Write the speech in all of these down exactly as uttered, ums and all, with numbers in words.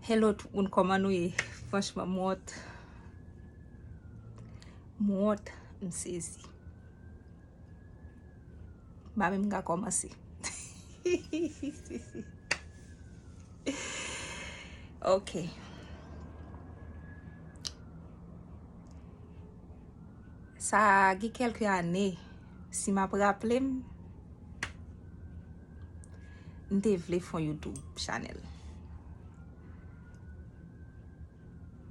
Hello tout moun, kòman nou ye? Franchman, m wont. M wont, m sezi. M pa menm ka kòmanse. Ok. Sa gen kèlke ane, si m ap raple m, m te vle fè yon YouTube channel.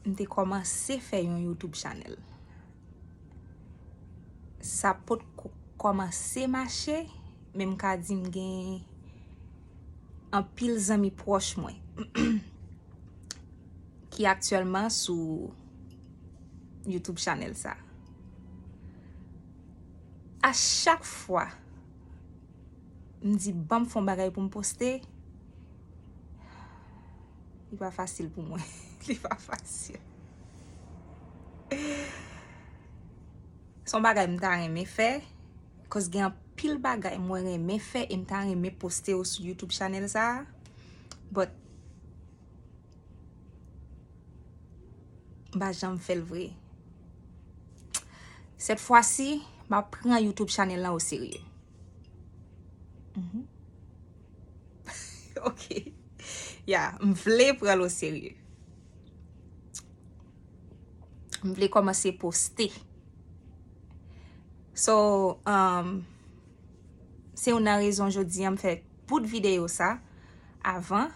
M te kòmanse fè yon YouTube channel. Sa potko kòmanse mache, men m ka di m gen anpil zanmi pwòch mwen ki aktyèlman sou YouTube channel sa. A chak fwa m di, "Ban m fè yon bagay pou m poste," li pa fasil pou mwen. Li pa fasil. Se yon bagay m ta renmen fè, cause gen anpil bagay mwen renmen fè e m ta renmen poste yo sou YouTube channel sa a. But m pa janm fè l vre. Sèt fwa si, m ap pran YouTube channel lan o serye. Mhm. Ok. Ya, m vle pran l o serye. M vle kòmanse poste. So, um, se youn nan rezon jodi a m fè bout videyo sa avan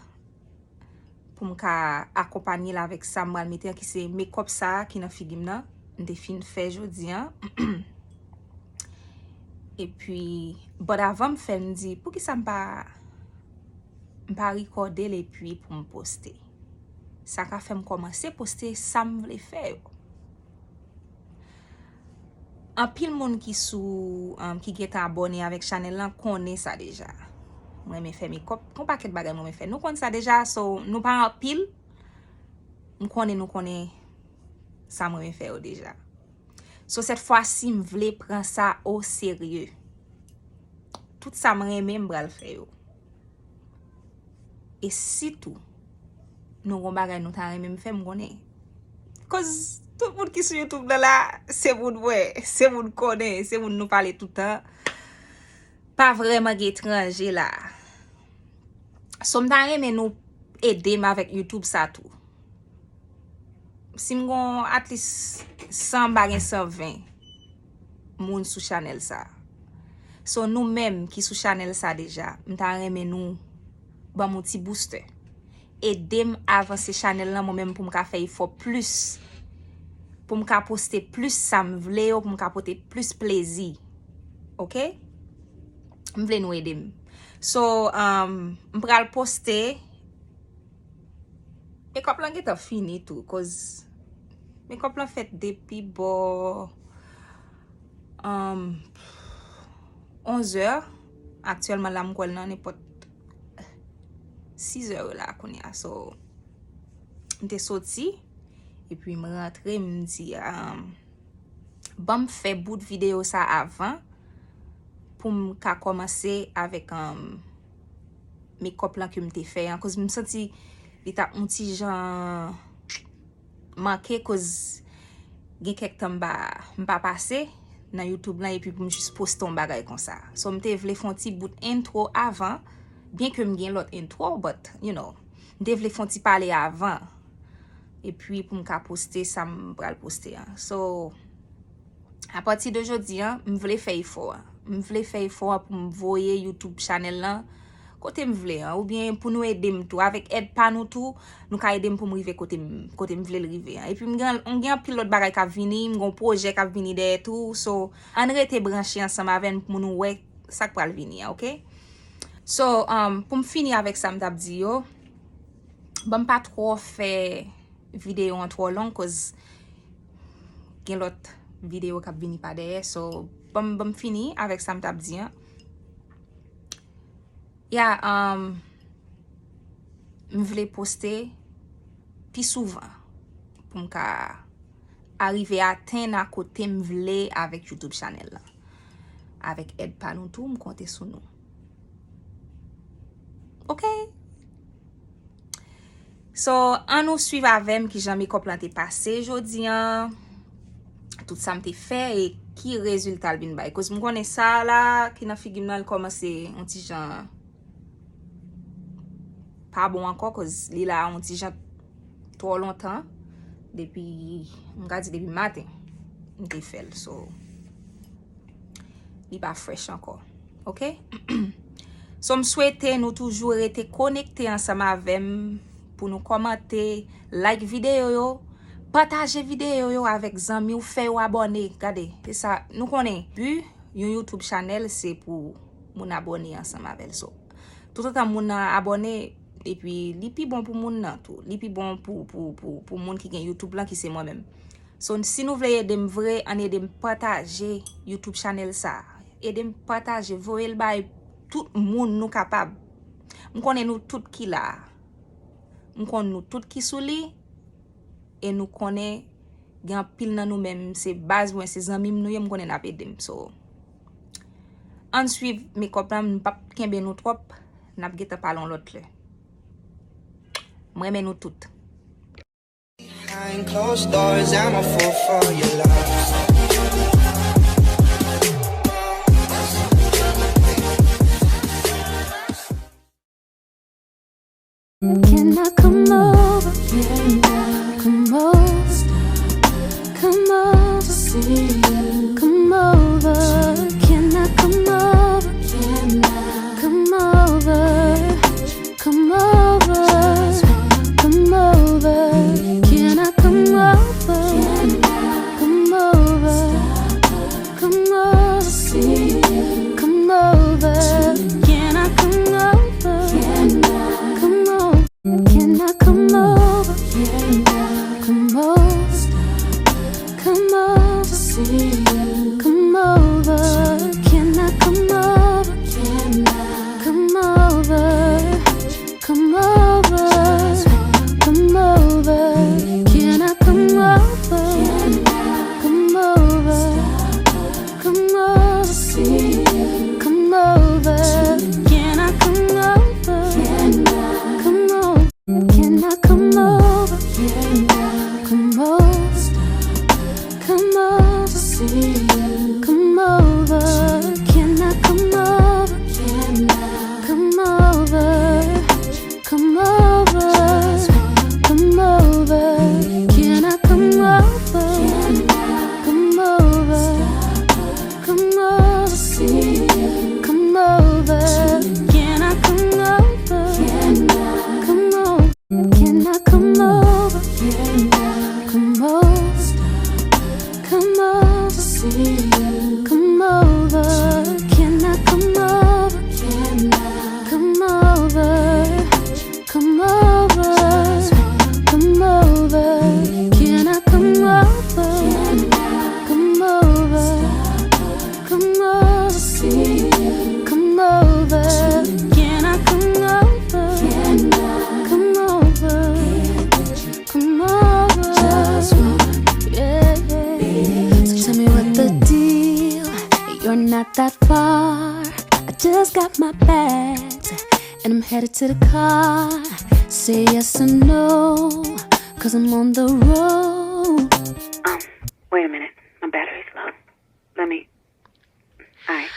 pou m ka akonpanye l avèk sa m pral mete an, ki se makeup sa a ki nan figi m nan. M te fin fè jodi a. Epi, but avan m fè l, m di, "Poukisa m pa, m pa rekòde l epi pou m poste?" Sa ka fè m kòmanse poste sa m vle fè yo. Anpil moun ki sou, um, ki gentan abòne avèk chanèl lan konnen sa deja. Mwen renmen fè makeup, gon pakèt bagay mwen renmen fè. Nou konn sa deja, so nou pa anpil. M konnen nou konnen sa mwen renmen fè yo deja. So, sèt fwa si, m vle pran sa o serye. Tout sa m renmen, m pral fè yo. E sitou, nou gon bagay nou ta renmen m fè, m konnen. Cause tout moun ki sou YouTube nan la, se moun mwen, se moun konnen, se moun nou pale toutan. Pa vrèman gen etranje la. So, m ta renmen nou ede m avèk YouTube sa tou. Si m gon at least san, m pa gen san ven moun sou chanèl sa. So, nou menm ki sou chanèl sa deja, m ta renmen nou ban m yon ti booster. Ede m avanse chanèl lan, mwen menm, pou m ka fè efò plis. Pou m ka poste plis sa m vle yo, pou m ka pote plis plezi. Ok? M vle nou ede m. So, um, m pral poste. Makeup lan gentan fini tou, cause makeup lan fèt depi bò, um, onz è. Aktyèlman la, m kwè l nan nenpòt sis è la kounye a. So, m te soti, epi m rantre, m di, um, ban m fè bout videyo sa avan pou m ka kòmanse avèk, um, makeup lan ke m te fè an. Cause m santi li t ap yon ti jan manke, cause gen kèk tan m pa, m pa pase nan YouTube lan epi pou m jis poste yon bagay konsa. So, m te vle fè yon ti bout intro avan, byen ke m gen lòt intro, but, you know, m te vle fè yon ti pale avan. Epi pou m ka poste sa m pral poste an. So, apati de jodi an, m vle fè efò a. M vle fè efò a pou m voye YouTube chanèl lan kote m vle an, oubyen pou nou ede m tou. Avèk èd pa nou tou, nou ka ede m pou m rive kote m, kote m vle l rive an. Epi m gen, m gen anpil lòt bagay k ap vini, m gen yon pwojè k ap vini dèyè tou. So, ann rete branche ansanm avè n pou nou wè sa k pral vini an, ok? So, um, pou m fini avèk sa m t ap di yo, ban m pa twò fè videyo an twò long, cause gen lòt videyo k ap vini pa dèyè. So, ban m, ban m fini avèk sa m t ap di an. Ya, um, m vle poste pi souvan pou m ka arive atenn a kote m vle avèk YouTube chanèl lan. Avèk èd pa nou tou, m konte sou nou. Ok? So, ann nou swiv avè m kijan makeup lan te pase jodi an, tout sa m te fè e ki rezilta l vin bay. Koz m konnen sa la ki nan figi m nan, l kòmanse yon ti jan pa bon ankò, koz li la yon ti jan twò lontan, depi, m ka di depi maten m te fè l. So, li pa fresh ankò. Oke? So, m swete nou toujou rete konekte ansanm avè m pou nou kòmante, like videyo yo, pataje videyo yo avèk zanmi w, fè yo abòne. Gade, se sa, nou konnen, bi yon YouTube chanèl, se pou moun abòne ansanm avè l. So, toutotan moun nan abòne, epi li pi bon pou moun nan tou. Li pi bon pou, pou, pou, pou moun ki gen YouTube lan, ki se mwen menm. So, si nou vle ede m vre, ann ede m pataje YouTube chanèl sa. Ede m pataje, voye l bay tout moun nou kapab. M konnen nou tout ki la. M konnen nou tout ki sou li. E nou konnen gen anpil nan nou menm, se baz mwen, se zanmi m nou ye, m konnen n ap ede m. So, ann swiv makeup lan, m p ap kenbe nou twòp, n ap gentan pale yon lòt lè. M renmen nou tout. Behind closed doors, I'm a fool for your love. Can I come over? Can I come over? Come over. See you. Come over. Can I come over? Can I come over? Come over, come over. Can I come over? Come over, come over. See you. Come over. Can I come over? Come over. Can I come over? Come over. Come over, see you. Come over. Can I come over? Come over. Come over. Come over. Can I come over? Come over. Come over, see you. Come over. Can I come over? Come over. Can I come over? Come over. Come over, see you. Come over. Can I come over? Come over. Come over. Come over. Can I come over? Come over. Come over, see you. Come over. Can I come over? Come over. Can I come over? Come over. Come over, see you. Come over. Can I come over? Come over. Come over, come over. Can I come over? Come over, come over, see you. Come over. Can I come over? Come over, come over, yeah. So tell me what the deal. You're not that far. I just got my bags and I'm headed to the car. Say yes or no, cause I'm on the road. Um, wait a minute. My battery's low. Let me. Alright.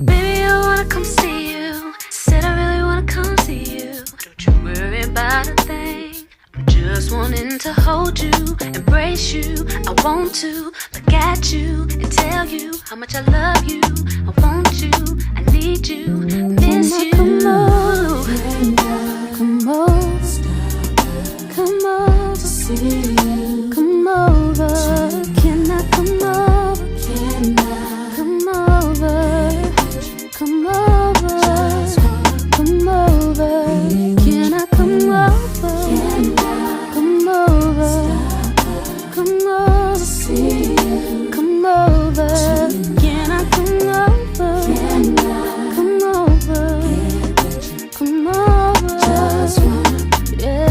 Baby, I wanna come see you. Said I really wanna come see you. Don't you worry about a thing. I'm just wanting to hold you, embrace you. I want to look at you and tell you how much I love you. I want you, I need you, I miss you. Come over, come over, see you. Come over, can I come over? Can I come over? Come over, come over. Can I come over? Come over, come over, see you. Come over. Can I come over? Come over, come over. Yeah.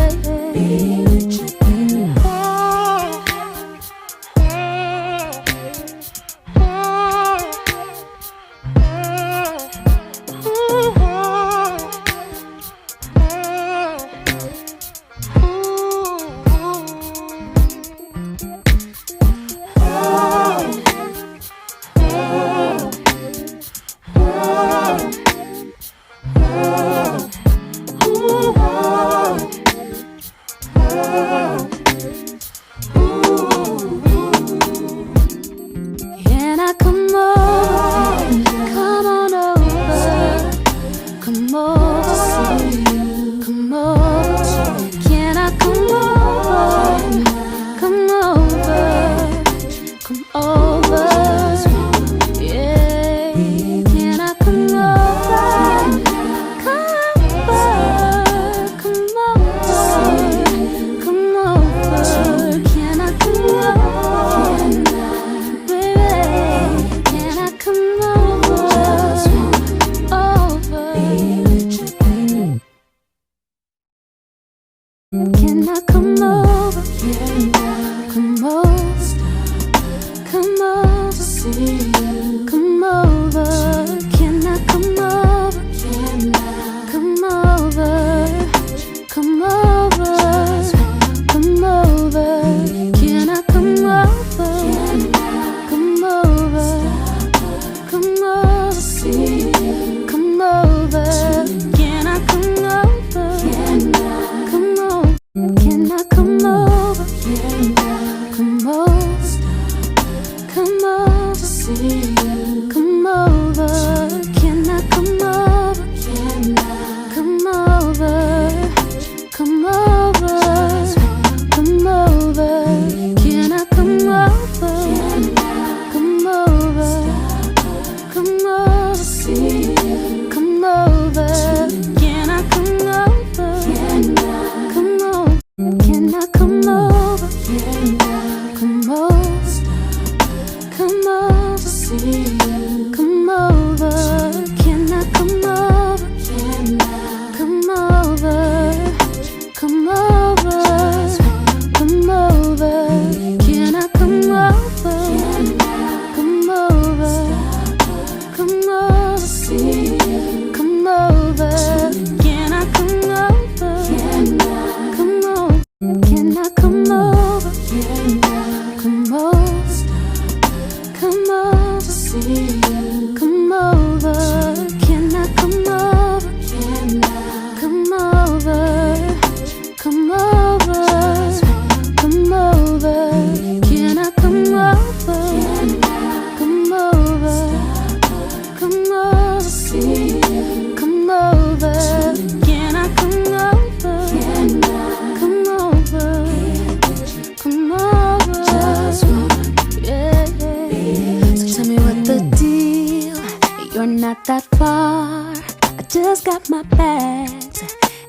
Not that far, I just got my bags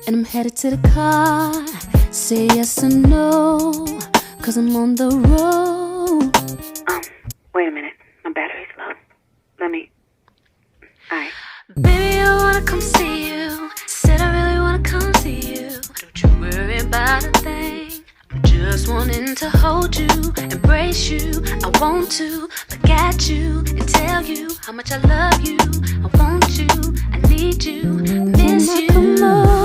and I'm headed to the car. Say yes or no, cause I'm on the road. Um, wait a minute, my battery's low. Let me. Alright. Baby, I wanna come see you. Said I really wanna come see you. Don't you worry about a thing. I'm just wanting to hold you, embrace you. I want to look at you and tell you how much I love you. I want you, I need you, I miss you.